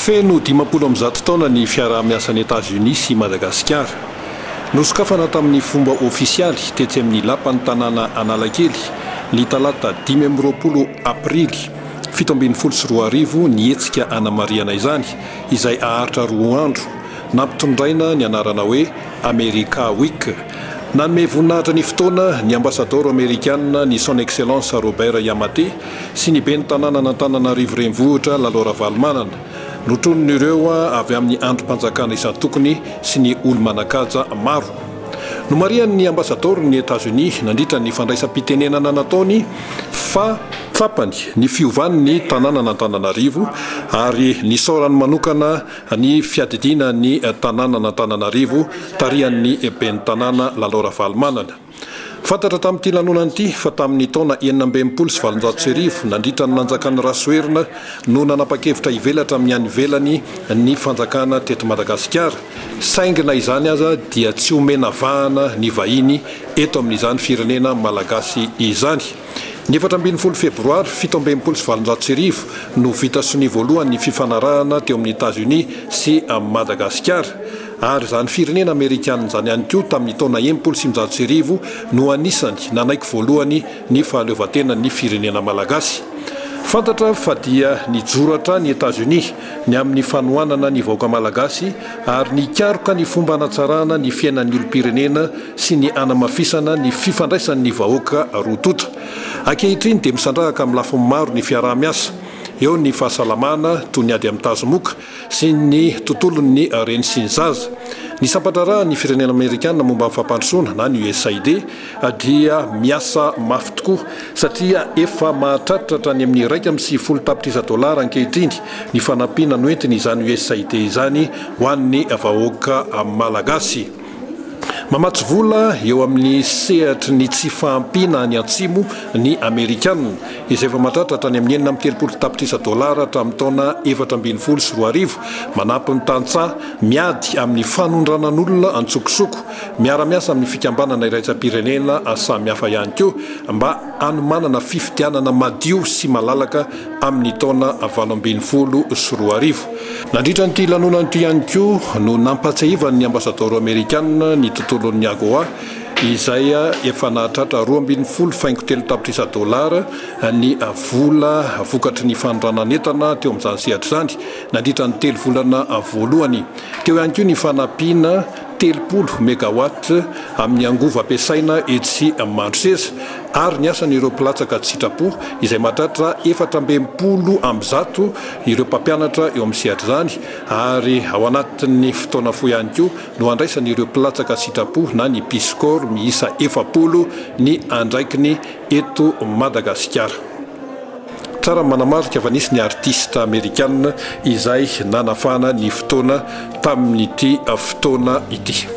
Feno 150 taona ny fiaraha-miasan'i Etazonia sy Madagasikara. Nosokafana tamin'ny fomba ofisialy tetsy amin'ny Lapan'ny tanàna Analakely ny talata 25 aprily 2017 ny hetsika hanamarihana izany, izay haharitra roa andro, nampitondraina ny anarana hoe America Week. Nanome voninahitra ny fotoana ny ambasadaoro amerikana ny Son Excellence Robert Yamate sy ny ben'ny tanànan'Antananarivo Renivohitra Lalao Ravalomanana, notronin'ireo avy amin'ny andrim-panjakana isan-tokony sy ny olo-manan-kaja maro. Nomarihan'ny ambasadaoron'i Etazonia nandritra ny fandraisam-pitenenana nataony fa tsapany ny fiovan'ny tanànan'Antananarivo ary nisaorany manokana ny fiadidiana ny tanànan'Antananarivo tarihan'ny ben'ny tanàna Lalao Ravalomanana. Fantatra tamin'ity lanonana ity fa tamin'ny taona 1866, nandritra ny nanjakan'i Rasoherina no nanapa-kevitra hivelatra amin'ny any ivelany ny fanjakana teto Madagasikara, saingy na izany aza dia tsy omena vahana ny vahiny eto amin'izany firenena malagasy izany. Ny 14 febroary 1867 no vita sonia voalohany ny fifanarahana teo amin'i Etazonia sy Madagasikara. Ary izany firenena amerikana izany ihany koa tamin'ny taona 1960 no anisany nanaiky voalohany ny fahaleovantenan'ny firenena malagasy. Fantatra fa dia nijoro hatrany Etazonia ny amin'ny fanohanana ny vahoaka malagasy ary nikaroka ny fomba hanatsarana ny fiainan'ny olom-pirenena sy ny hanamafisana ny fifandraisan'ny vahoaka roa tonta. Ankehitriny dia misandrahaka amin'ny lafiny maro ny fiaraha-miasa. Eo ny fahasalamana, toy ny ady amin'ny tazomoka, sy ny tontolon'ny reny sy ny zaza. Ny sampan-draharahan'ny firenena amerikana momba ny fampandrosoana na ny USAID dia miasa mafy tokoa satria efa mahatratra hatrany amin'ny 91 tapitrisa dolara ankehitriny ny fanampiana noentiny izany USAID izany ho an'ny vahoaka malagasy. Mamatsy vola eo amin'ny sehatry ny tsy fahampiana any Atsimo ny Amerikanina, izay efa mahatratra hatrany amin'ny 36 tapitrisa dolara hatramin'ny taona 2014, manampy ny tantsaha miady amin'ny fanondranan'olona an-tsokosoko, miara-miasa amin'ny fikambanana iraisam-pirenena samihafa ihany koa mba hanomanana fifidianana madio sy malalaka amin'ny taona 2018. Nandritra an'ity lanonana ity ihany koa no nampahatsiahivan'ny ambasadaoro amerikana ny tontolon'ny AGOA izay efa nahatratra 12.3 tapitrisa dolara ny vola vokatry ny fanondranan'entana teo amin'izany sehatra izany nandritra ny telo volana voalohany. Teo ihany koa ny fanampiana 30 megawatt amin'ny angovo ampiasaina etsy Mandroseza ary ny asan'ireo mpilatsaka an-tsitrapo izay mahatratra 164 ireo mpampianatra eo amin'ny sehatra izany ary ao anatin'ny fotoana fohy ihany koa no handraisan'ireo mpilatsaka an-tsitrapo na ny Peace Corps miisa 40 ny andraikiny eto Madagasikara. Tsara ny manamarika fa nisy ny artista amerikana izay nanafana ny fotoana tamin'ity fotoana ity.